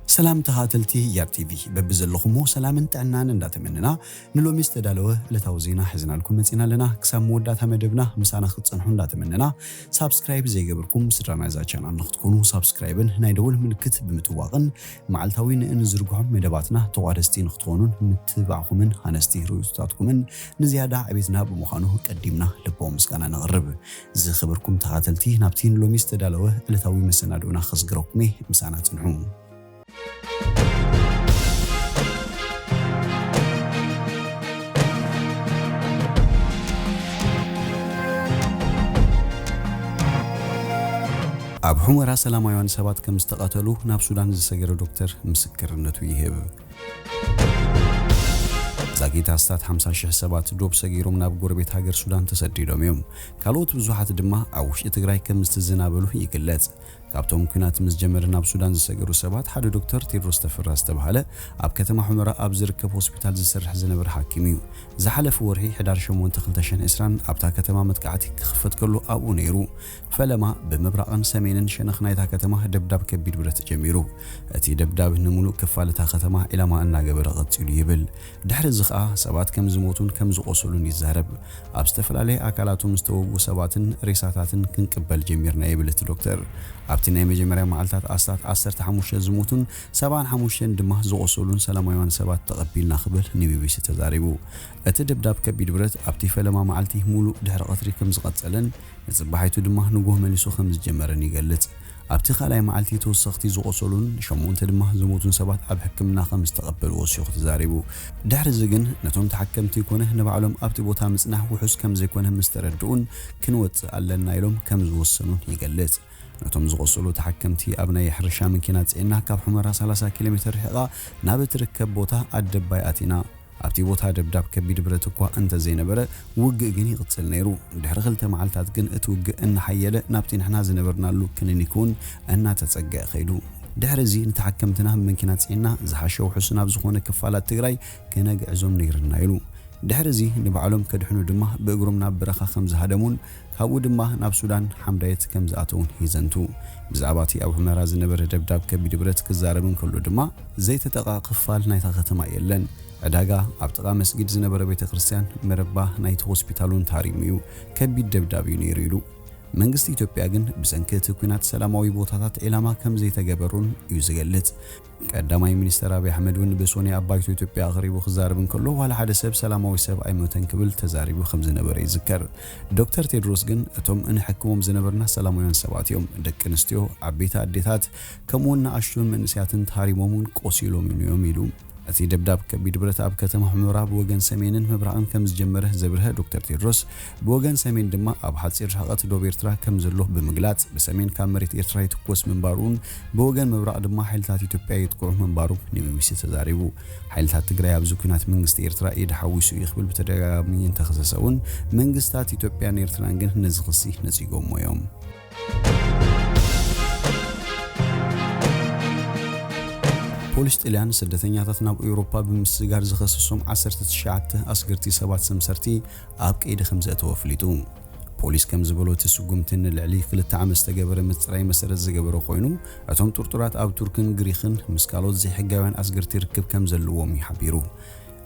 ሰላም ተኻተልቲ ያር ቲቪ፣ በብዘለኹሞ ሰላምን ጥዕናን እንዳተመነና፣ ንሎሚ ዝተዳለወ ዕለታዊ ዜና ሒዝናልኩም መጺና ኣለና። ክሳብ መወዳእታ መደብና ምሳና ክትጸንሑ እንዳተመነና፣ ሳብስክራይብ ዘይገበርኩም ስድራ ናይዛ ቻናል ንክትኮኑ ሳብስክራይብን ናይ ደወል ምልክት ብምጥዋቕን መዓልታዊ ንእንዝርግሖም መደባትና ተቋደስቲ ንክትኾኑን ምትብባዕኩምን ሃነስቲ ርእይቶታትኩምን ንዝያዳ ዕቤትና ብምዃኑ ቀዲምና ልባዊ ምስጋና ነቕርብ። ዝኸበርኩም ተኻተልቲ፣ ናብቲ ንሎሚ ዝተዳለወ ዕለታዊ መሰናድኦና ከስግረኩም እየ፣ ምሳና ጽንሑ። ኣብ ሑመራ ሰላማውያን ሰባት ከም ዝተቐተሉ ናብ ሱዳን ዝሰገረ ዶክተር ምስክርነቱ ይህብ። ዛጊት ኣስታት ሓምሳ ሽሕ ሰባት ዶብ ሰጊሮም ናብ ጎረቤት ሃገር ሱዳን ተሰዲዶም እዮም። ካልኦት ብዙሓት ድማ ኣብ ውሽጢ ትግራይ ከም ዝተዘናበሉ ይግለጽ። ካብቶም ኲናት ምስ ጀመረ ናብ ሱዳን ዝሰገሩ ሰባት ሓደ ዶክተር ቴድሮስ ተፈራ ዝተባህለ ኣብ ከተማ ሑመራ ኣብ ዝርከብ ሆስፒታል ዝሰርሕ ዝነበረ ሓኪም እዩ። ዝሓለፈ ወርሒ ሕዳር ሸሞንተ ክልተ ሽሕን ዕስራን ኣብታ ከተማ መጥቃዕቲ ክኽፈት ከሎ ኣብኡ ነይሩ። ፈለማ ብምብራቕን ሰሜንን ሸነኽ ናይታ ከተማ ደብዳብ ከቢድ ብረት ጀሚሩ። እቲ ደብዳብ ንምሉእ ክፋል እታ ከተማ ዒላማ እናገበረ ቀጺሉ ይብል። ድሕሪ እዚ ኸኣ ሰባት ከም ዝሞቱን ከም ዝቖሰሉን ይዛረብ። ኣብ ዝተፈላለየ ኣካላቶም ዝተወግኡ ሰባትን ሬሳታትን ክንቅበል ጀሚርና ይብል እቲ ዶክተር። ኣብቲ ናይ መጀመርያ መዓልታት ኣስታት ዓሰርተ ሓሙሽተ ዝሞቱን ሰብዓን ሓሙሽተን ድማ ዝቖሰሉን ሰላማውያን ሰባት ተቐቢልና ክብል ንቢቢሲ ተዛሪቡ። እቲ ደብዳብ ከቢድ ብረት ኣብቲ ፈለማ መዓልቲ ሙሉእ ድሕሪ ቀትሪ ከም ዝቐጸለን ንጽባሒቱ ድማ ንጎህ መሊሱ ከም ዝጀመረን ይገልጽ። ኣብቲ ካልኣይ መዓልቲ ተወሰኽቲ ዝቖሰሉን ሸሞንተ ድማ ዝሞቱን ሰባት ኣብ ሕክምና ከም ዝተቐበሉ ወሲኹ ተዛሪቡ። ድሕሪ እዚ ግን ነቶም ተሓከምቲ ኮነ ንባዕሎም ኣብቲ ቦታ ምጽናሕ ውሑስ ከም ዘይኮነ ምስ ተረድኡን ክንወጽእ ኣለና ኢሎም ከም ዝወሰኑን ይገልጽ። ነቶም ዝቖሰሉ ተሓከምቲ ኣብ ናይ ሕርሻ መኪና ጽዒና ካብ ሑመራ ሰላሳ ኪሎ ሜትር ርሒቓ ናብ እትርከብ ቦታ ኣደባይ ኣቲና። ኣብቲ ቦታ ደብዳብ ከቢድ ብረት እኳ እንተዘይነበረ፣ ውግእ ግን ይቕጽል ነይሩ። ድሕሪ ክልተ መዓልታት ግን እቲ ውግእ እናሓየለ ናብቲ ንሕና ዝነበርናሉ ክሊኒክ እውን እናተጸግዐ ከይዱ። ድሕሪ እዚ ንተሓከምትና ብመኪና ጽዒና ዝሓሸ ውሑስ ናብ ዝኾነ ክፋላት ትግራይ ክነግዕዞም ነይርና ኢሉ። ድሕሪ እዚ ንባዕሎም ከድሕኑ ድማ ብእግሮም ናብ በረኻ ከም ዝሃደሙን ካብኡ ድማ ናብ ሱዳን ሓምዳየት ከም ዝኣተዉን ይዘንቱ። ብዛዕባ እቲ ኣብ ሑመራ ዝነበረ ደብዳብ ከቢድ ብረት ክዛረብ እንከሎ ድማ፣ ዘይተጠቕዐ ክፋል ናይታ ከተማ የለን። ዕዳጋ፣ ኣብ ጥቓ መስጊድ ዝነበረ ቤተ ክርስቲያን፣ መረባ ናይቲ ሆስፒታል እውን ታሪሙ እዩ። ከቢድ ደብዳብ እዩ ነይሩ ኢሉ። መንግስቲ ኢትዮጵያ ግን ብሰንኪ እቲ ኲናት ሰላማዊ ቦታታት ዒላማ ከም ዘይተገበሩን እዩ ዝገልጽ። ቀዳማይ ሚኒስተር ኣብይ ኣሕመድ እውን ብሶኒ ኣብ ባይቶ ኢትዮጵያ ኣቕሪቡ ክዛረብ እንከሎ፣ ዋላ ሓደ ሰብ ሰላማዊ ሰብ ኣይሞተን ክብል ተዛሪቡ ከም ዝነበረ ይዝከር። ዶክተር ቴድሮስ ግን እቶም እንሕክሞም ዝነበርና ሰላማውያን ሰባት እዮም። ደቂ ኣንስትዮ፣ ዓበይቲ ኣዴታት፣ ከምኡውን ንኣሽቱን መንእሰያትን ተሃሪሞምን ቆሲሎምን እዮም ኢሉ። እቲ ደብዳብ ከቢድ ብረት ኣብ ከተማ ሑመራ ብወገን ሰሜንን ምብራቕን ከም ዝጀመረ ዘብርሀ ዶክተር ቴድሮስ፣ ብወገን ሰሜን ድማ ኣብ ሓጺር ርሕቐት ዶብ ኤርትራ ከም ዘሎ ብምግላጽ፣ ብሰሜን ካብ መሬት ኤርትራ ይትኮስ ምንባሩን ብወገን ምብራቕ ድማ ሓይልታት ኢትዮጵያ የጥቅዑ ምንባሩ ንቢቢሲ ተዛሪቡ። ሓይልታት ትግራይ ኣብዚ ኲናት መንግስቲ ኤርትራ ኢድ ሓዊሱ እዩ ክብል ብተደጋጋሚ እንተኸሰሰ እውን፣ መንግስታት ኢትዮጵያን ኤርትራን ግን ነዚ ክሲ ነጺጎሞ እዮም። ፖሊስ ጥልያን ስደተኛታት ናብ ኤውሮፓ ብምስጋር ዝኸሰሶም ዓሰርተ ትሽዓተ ኣስገርቲ ሰባት ሰምሰርቲ ኣብ ቀይዲ ከም ዘእተወ ኣፍሊጡ። ፖሊስ ከም ዝበሎ፣ እቲ ስጉምቲ ንልዕሊ ክልተ ዓመት ዝተገበረ ምጽራይ መሰረት ዝገበረ ኮይኑ፣ እቶም ጥርጡራት ኣብ ቱርክን ግሪኽን ምስ ካልኦት ዘይሕጋውያን ኣስገርቲ ርክብ ከም ዘለዎም እዩ ሓቢሩ።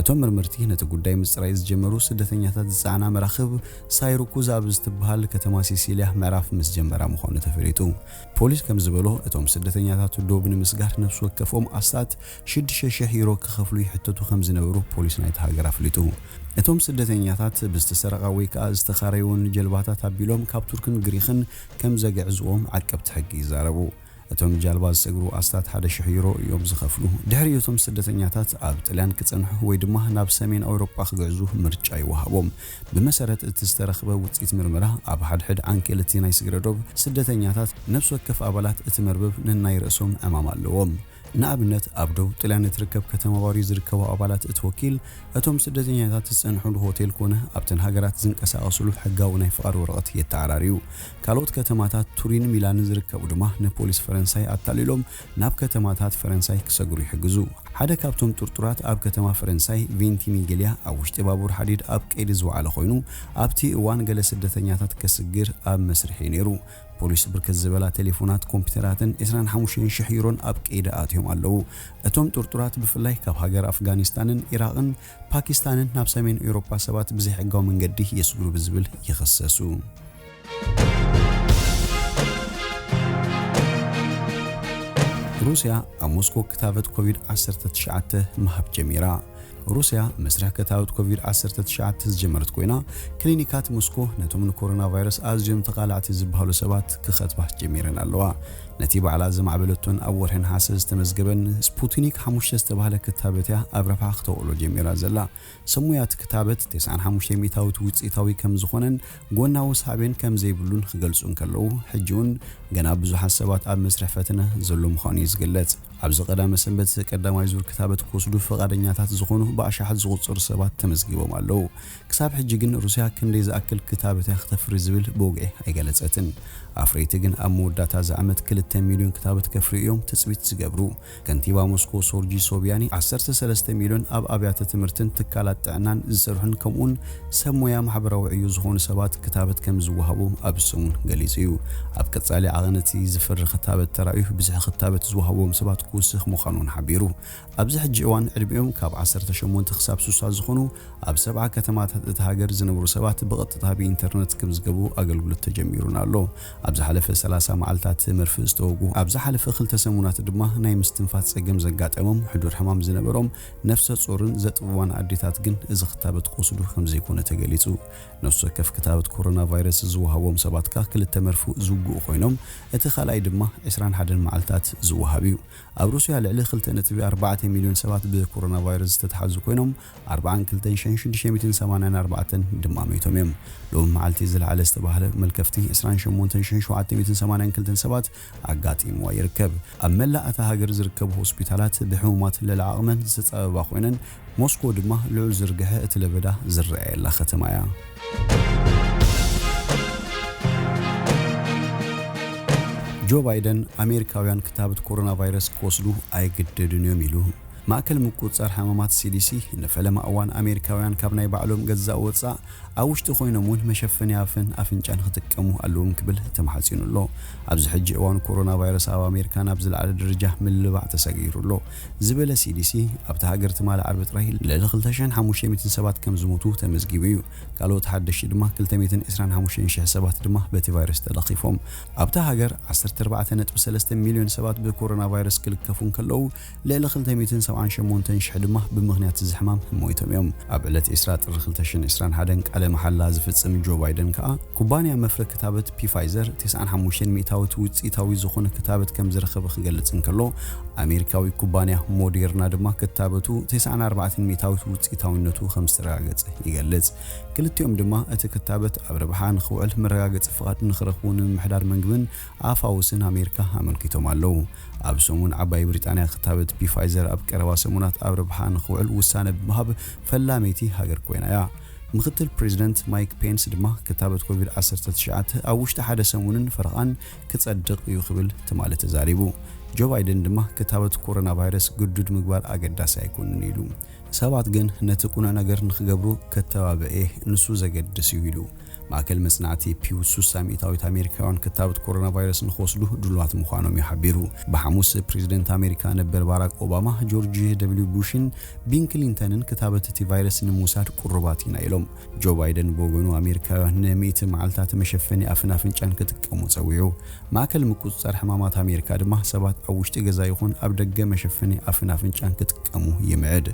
እቶም መርመርቲ ነቲ ጉዳይ ምጽራይ ዝጀመሩ ስደተኛታት ዝጸዓና መራኽብ ሳይሩኩዝ ኣብ ዝትበሃል ከተማ ሲሲልያ ምዕራፍ ምስ ጀመራ ምዃኑ ተፈሊጡ። ፖሊስ ከም ዝበሎ፣ እቶም ስደተኛታት ዶብ ንምስጋር ነፍሲ ወከፎም ኣስታት ሽዱሽተ ሽሕ ዩሮ ክኸፍሉ ይሕተቱ ከም ዝነበሩ ፖሊስ ናይታ ሃገር ኣፍሊጡ። እቶም ስደተኛታት ብዝተሰረቓ ወይ ከኣ ዝተኻረዩወን ጀልባታት ኣቢሎም ካብ ቱርክን ግሪኽን ከም ዘግዕዝዎም ዓቀብቲ ሕጊ ይዛረቡ። እቶም ጃልባ ዝሰግሩ ኣስታት ሓደ ሽሕ ዩሮ እዮም ዝኸፍሉ። ድሕሪ እቶም ስደተኛታት ኣብ ጥልያን ክጸንሑ ወይ ድማ ናብ ሰሜን ኣውሮጳ ክግዕዙ ምርጫ ይወሃቦም። ብመሰረት እቲ ዝተረኽበ ውጽኢት ምርመራ፣ ኣብ ሓድሕድ ዓንኬል እቲ ናይ ስግረ ዶብ ስደተኛታት ነፍሲ ወከፍ ኣባላት እቲ መርበብ ነናይ ርእሶም ዕማም ኣለዎም። ንኣብነት፣ ኣብ ደቡብ ጥልያን እትርከብ ከተማ ባሪ ዝርከቡ ኣባላት እቲ ወኪል፣ እቶም ስደተኛታት ዝጸንሑሉ ሆቴል ኮነ ኣብተን ሃገራት ዝንቀሳቐሱሉ ሕጋዊ ናይ ፍቓድ ወረቐት የተዓራርዩ። ካልኦት ከተማታት ቱሪን ሚላንን ዝርከቡ ድማ ንፖሊስ ፈረንሳይ ኣታሊሎም ናብ ከተማታት ፈረንሳይ ክሰግሩ ይሕግዙ። ሓደ ካብቶም ጥርጡራት ኣብ ከተማ ፈረንሳይ ቬንቲሚግልያ ኣብ ውሽጢ ባቡር ሓዲድ ኣብ ቀይዲ ዝወዓለ ኮይኑ፣ ኣብቲ እዋን ገለ ስደተኛታት ከስግር ኣብ መስርሕ እዩ ነይሩ። ፖሊስ ብርክት ዝበላ ቴሌፎናት፣ ኮምፒውተራትን ዕስራን ሓሙሽተን ሽሕ ዩሮን ኣብ ቀይዲ ኣትዮም ኣለዉ። እቶም ጥርጡራት ብፍላይ ካብ ሃገር ኣፍጋኒስታንን ኢራቕን ፓኪስታንን ናብ ሰሜን ኤውሮጳ ሰባት ብዘይሕጋዊ መንገዲ የስግሩ ብዝብል ይኽሰሱ። ሩስያ ኣብ ሞስኮ ክታበት ኮቪድ ዓሰርተ ትሽዓተ ምሃብ ጀሚራ። ሩስያ መስርሕ ክታበት ኮቪድ ዓሰርተ ትሽዓተ ዝጀመረት ኮይና፣ ክሊኒካት ሞስኮ ነቶም ንኮሮና ቫይረስ ኣዝዮም ተቓላዕቲ ዝበሃሉ ሰባት ክኸትባ ጀሚረን ኣለዋ። ነቲ ባዕላ ዘማዕበለቶን ኣብ ወርሒ ነሓሰ ዝተመዝገበን ስፑትኒክ ሓሙሽተ ዝተባህለ ክታበት እያ ኣብ ረብሓ ክተውዕሎ ጀሚራ ዘላ። ሰሙያት ክታበት ተስዓን ሓሙሽተ ሚእታዊት ውጽኢታዊ ከም ዝኾነን ጎናዊ ሳዕቤን ከም ዘይብሉን ክገልጹ እንከለዉ፣ ሕጂ እውን ገና ብዙሓት ሰባት ኣብ መስርሕ ፈተነ ዘሎ ምዃኑ እዩ ዝግለጽ። ኣብዚ ቀዳመ ሰንበት ቀዳማይ ዙር ክታበት ክወስዱ ፈቓደኛታት ዝኾኑ ብኣሽሓት ዝቑጸሩ ሰባት ተመዝጊቦም ኣለዉ። ክሳብ ሕጂ ግን ሩስያ ክንደይ ዝኣክል ክታበት እያ ክተፍሪ ዝብል ብወግዒ ኣይገለጸትን። ኣፍረይቲ ግን ኣብ መወዳእታ እዚ ዓመት ክልተ ሚልዮን ክታበት ከፍርዩ እዮም ትጽቢት ዝገብሩ። ከንቲባ ሞስኮ ሶርጂ ሶብያኒ ዓሰርተ ሰለስተ ሚልዮን ኣብ ኣብያተ ትምህርትን ትካላት ጥዕናን ዝሰርሑን ከምኡውን ሰብ ሞያ ማሕበራዊ ዕዮ ዝኾኑ ሰባት ክታበት ከም ዝወሃቦም ኣብ ሰሙን ገሊጹ እዩ። ኣብ ቀጻሊ ዓቐን እቲ ዝፈሪ ክታበት ተራእዩ ብዝሒ ክታበት ዝወሃቦም ሰባት ክውስኽ ምዃኑን ሓቢሩ። ኣብዚ ሕጂ እዋን ዕድሚኦም ካብ ዓሰርተ ሸሞንተ ክሳብ ስሳ ዝኾኑ ኣብ ሰብዓ ከተማታት እታ ሃገር ዝነብሩ ሰባት ብቐጥታ ብኢንተርነት ክምዝገቡ ኣገልግሎት ተጀሚሩን ኣሎ። ኣብ ዝሓለፈ ሰላሳ መዓልታት መርፍእ ዝተወጉ፣ ኣብ ዝሓለፈ ክልተ ሰሙናት ድማ ናይ ምስትንፋስ ጸገም ዘጋጠሞም፣ ሕዱር ሕማም ዝነበሮም፣ ነፍሰ ጾርን ዘጥብዋን ኣዴታት ግን እዚ ክታበት ክወስዱ ከም ዘይኮነ ተገሊጹ። ነፍሲ ወከፍ ክታበት ኮሮና ቫይረስ ዝወሃቦም ሰባት ከኣ ክልተ መርፍእ ዝውግኡ ኮይኖም፣ እቲ ካልኣይ ድማ ዕስራን ሓደን መዓልታት ዝወሃብ እዩ። ኣብ ሩስያ ልዕሊ ክልተ ነጥቢ ኣርባዕተ ሚልዮን ሰባት ብኮሮና ቫይረስ ዝተተሓዙ ኮይኖም፣ ኣርባዓን ክልተን ሽሕን ሽዱሽተ ሚእትን ሰማንያን ኣርባዕተን ድማ ሞይቶም እዮም። ሎሚ መዓልቲ ዝለዓለ ዝተባህለ መልከፍቲ ዕስራን ሸሞንተን ሽሕን ሸውዓተ ሚእትን ሰማንያን ክልተን ሰባት ኣጋጢምዋ ይርከብ። ኣብ መላእ እታ ሃገር ዝርከቡ ሆስፒታላት ብሕሙማት ልዕሊ ዓቕመን ዝተጻበባ ኮይነን፣ ሞስኮ ድማ ልዑል ዝርግሐ እቲ ለበዳ ዝረኣየላ ከተማ እያ። ጆ ባይደን፣ ኣሜሪካውያን ክታበት ኮሮና ቫይረስ ክወስዱ ኣይግደዱን እዮም ኢሉ። ማእከል ምቁጽጻር ሕማማት ሲ ዲ ሲ ንፈለማ እዋን ኣሜሪካውያን ካብ ናይ ባዕሎም ገዛእ ወጻእ ኣብ ውሽጢ ኮይኖም እውን መሸፈኒ ኣፍን ኣፍንጫን ክጥቀሙ ኣለዎም ክብል ተማሕጺኑ ኣሎ። ኣብዚ ሕጂ እዋን ኮሮና ቫይረስ ኣብ ኣሜሪካ ናብ ዝለዓለ ደረጃ ምልባዕ ተሰጊሩ ኣሎ ዝበለ ሲ ዲ ሲ፣ ኣብታ ሃገር ትማሊ ዓርቢ ጥራይ ልዕሊ ክልተ ሽሕን ሓሙሽተ ሚእትን ሰባት ከም ዝሞቱ ተመዝጊቡ እዩ። ካልኦት ሓደሽቲ ድማ ክልተ ሚእትን ዕስራን ሓሙሽተን ሽሕ ሰባት ድማ በቲ ቫይረስ ተለኺፎም። ኣብታ ሃገር ዓሰርተ ኣርባዕተ ነጥቢ ሰለስተ ሚልዮን ሰባት ብኮሮና ቫይረስ ክልከፉ እንከለዉ፣ ልዕሊ ክልተ ሚእትን ሰብዓን ሸሞንተን ሽሕ ድማ ብምኽንያት እዚ ሕማም ሞይቶም እዮም። ኣብ ዕለት ዕስራ ጥሪ ክልተ ሽሕን ዕስራን ሓደን ቃለ መሓላ ዝፍጽም ጆ ባይደን ከኣ፣ ኩባንያ መፍረ ክታበት ፒፋይዘር ተስዓን ሓሙሽተን ሚእታዊት ውጽኢታዊ ዝኾነ ክታበት ከም ዝረኸበ ክገልጽ እንከሎ፣ ኣሜሪካዊ ኩባንያ ሞዴርና ድማ ክታበቱ ተስዓን ኣርባዕተን ሚእታዊት ውጽኢታዊነቱ ከም ዝተረጋገጸ ይገልጽ። ክልቲኦም ድማ እቲ ክታበት ኣብ ረብሓ ንኽውዕል መረጋገጺ ፍቓድ ንኽረኽቡ ንምምሕዳር ምግብን ኣፋውስን ኣሜሪካ ኣመልኪቶም ኣለዉ። ኣብ ሰሙን ዓባይ ብሪጣንያ ክታበት ፒፋይዘር ኣብ ቀረባ ሰሙናት ኣብ ረብሓ ንኽውዕል ውሳነ ብምሃብ ፈላመይቲ ሃገር ኮይና እያ። ምክትል ፕሬዚደንት ማይክ ፔንስ ድማ ክታበት ኮቪድ ዓሰርተ ትሽዓተ ኣብ ውሽጢ ሓደ ሰሙንን ፈረቓን ክጸድቕ እዩ ክብል ትማሊ ተዛሪቡ። ጆ ባይደን ድማ ክታበት ኮሮና ቫይረስ ግዱድ ምግባር ኣገዳሲ ኣይኮንን ኢሉ። ሰባት ግን ነቲ ቅኑዕ ነገር ንኽገብሩ ከተባብዕ እየ፣ ንሱ ዘገድስ እዩ ኢሉ። ማእከል መጽናዕቲ ፒው ሱሳ ሚእታዊት ኣሜሪካውያን ክታበት ኮሮና ቫይረስ ንኽወስዱ ድሉዋት ምዃኖም እዩ ሓቢሩ። ብሓሙስ ፕሬዚደንት ኣሜሪካ ነበር ባራክ ኦባማ፣ ጆርጅ ደብሊው ቡሽን ቢል ክሊንተንን ክታበት እቲ ቫይረስ ንምውሳድ ቅሩባት ኢና ኢሎም። ጆ ባይደን ብወገኑ ኣሜሪካውያን ንሚእቲ መዓልታት መሸፈኒ ኣፍን ኣፍንጫን ክጥቀሙ ጸዊዑ። ማእከል ምቁጽጻር ሕማማት ኣሜሪካ ድማ ሰባት ኣብ ውሽጢ ገዛ ይኹን ኣብ ደገ መሸፈኒ ኣፍን ኣፍንጫን ክጥቀሙ ይምዕድ።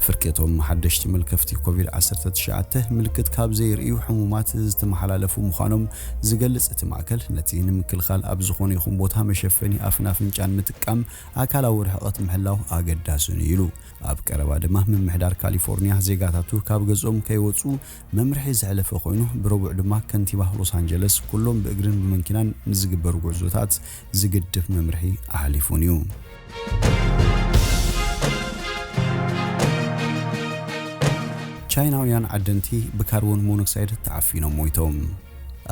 ፍርቂ እቶም ሓደሽቲ መልከፍቲ ኮቪድ ዓሰርተ ትሽዓተ ምልክት ካብ ዘየርእዩ ሕሙማት ዝተመሓላለፉ ምዃኖም ዝገልጽ እቲ ማእከል፣ ነቲ ንምክልኻል ኣብ ዝኾነ ይኹን ቦታ መሸፈኒ ኣፍን ኣፍንጫን ምጥቃም ኣካላዊ ርሕቐት ምሕላው ኣገዳስን እዩ ኢሉ። ኣብ ቀረባ ድማ ምምሕዳር ካሊፎርኒያ ዜጋታቱ ካብ ገዝኦም ከይወጹ መምርሒ ዘሕለፈ ኮይኑ፣ ብረቡዕ ድማ ከንቲባ ሎስ ኣንጀለስ ኩሎም ብእግርን ብመኪናን ንዝግበሩ ጉዕዞታት ዝግድፍ መምርሒ ኣሕሊፉን እዩ። ቻይናውያን ዓደንቲ ብካርቦን ሞኖክሳይድ ተዓፊኖም ሞይቶም።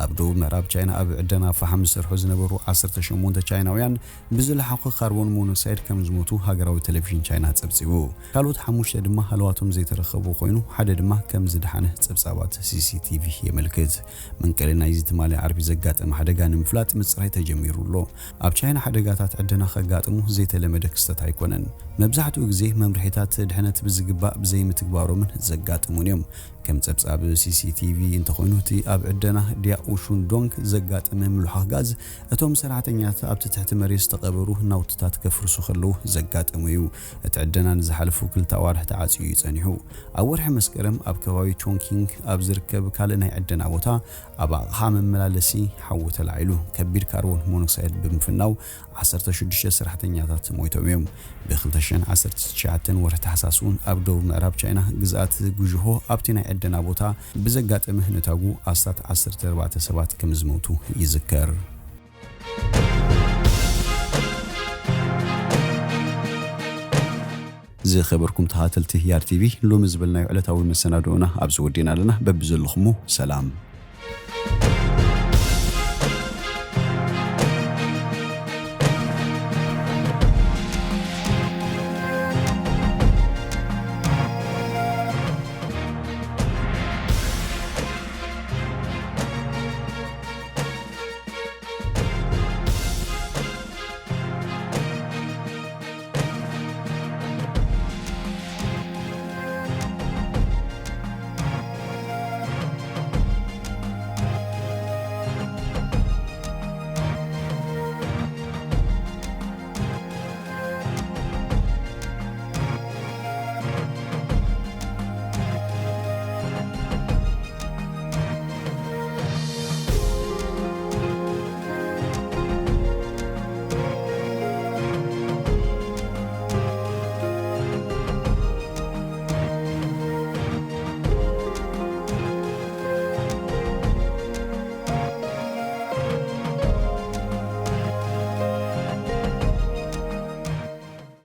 ኣብ ደቡብ ምዕራብ ቻይና ኣብ ዕደና ፈሓም ዝሰርሑ ዝነበሩ ዓሰርተ ሸሞንተ ቻይናውያን ብዝለሓኹ ካርቦን ሞኖክሳይድ ከም ዝሞቱ ሃገራዊ ቴሌቪዥን ቻይና ጸብጺቡ። ካልኦት ሓሙሽተ ድማ ሃለዋቶም ዘይተረኸቡ ኮይኑ፣ ሓደ ድማ ከም ዝደሓነ ጸብጻባት ሲሲቲቪ የመልክት። መንቀሊ ናይዚ ትማሊ ዓርቢ ዘጋጠመ ሓደጋ ንምፍላጥ ምጽራይ ተጀሚሩ ኣሎ። ኣብ ቻይና ሓደጋታት ዕደና ከጋጥሙ ዘይተለመደ ክስተት ኣይኮነን። መብዛሕትኡ ግዜ መምርሒታት ድሕነት ብዝግባእ ብዘይምትግባሮምን ዘጋጥሙን እዮም። ከም ጸብጻብ ሲሲቲቪ እንተኾይኑ፣ እቲ ኣብ ዕደና ዲያኡሹን ዶንግ ዘጋጠመ ምሉሓኽ ጋዝ፣ እቶም ሰራሕተኛታት ኣብቲ ትሕቲ መሬት ዝተቐበሩ ናውትታት ከፍርሱ ከለዉ ዘጋጠሙ እዩ። እቲ ዕደና ንዝሓለፉ ክልተ ኣዋርሕ ተዓጽዩ እዩ ጸኒሑ። ኣብ ወርሒ መስከረም ኣብ ከባቢ ቾንኪንግ ኣብ ዝርከብ ካልእ ናይ ዕደና ቦታ ኣብ ኣቕሓ መመላለሲ ሓዊ ተላዒሉ፣ ከቢድ ካርቦን ሞኖክሳይድ ብምፍናው ዓሰርተ ሽዱሽተ ሰራሕተኛታት ሞይቶም እዮም። ብ ክልተ ሽሕን ዓሰርተ ትሽዓተን ወርሒ ታሕሳስ እውን ኣብ ደቡብ ምዕራብ ቻይና ግዝኣት ጉዥሆ ኣብቲ ናይ ዕደና ቦታ ብዘጋጠመ ነታጉ ኣስታት ዓሰርተ ኣርባዕተ ሰባት ከም ዝሞቱ ይዝከር። ዝኸበርኩም ተኸታተልቲ ያር ቲቪ፣ ሎሚ ዝበልናዮ ዕለታዊ መሰናድኦና ኣብዚ ወዲእና ኣለና። በብዘለኹሞ ሰላም።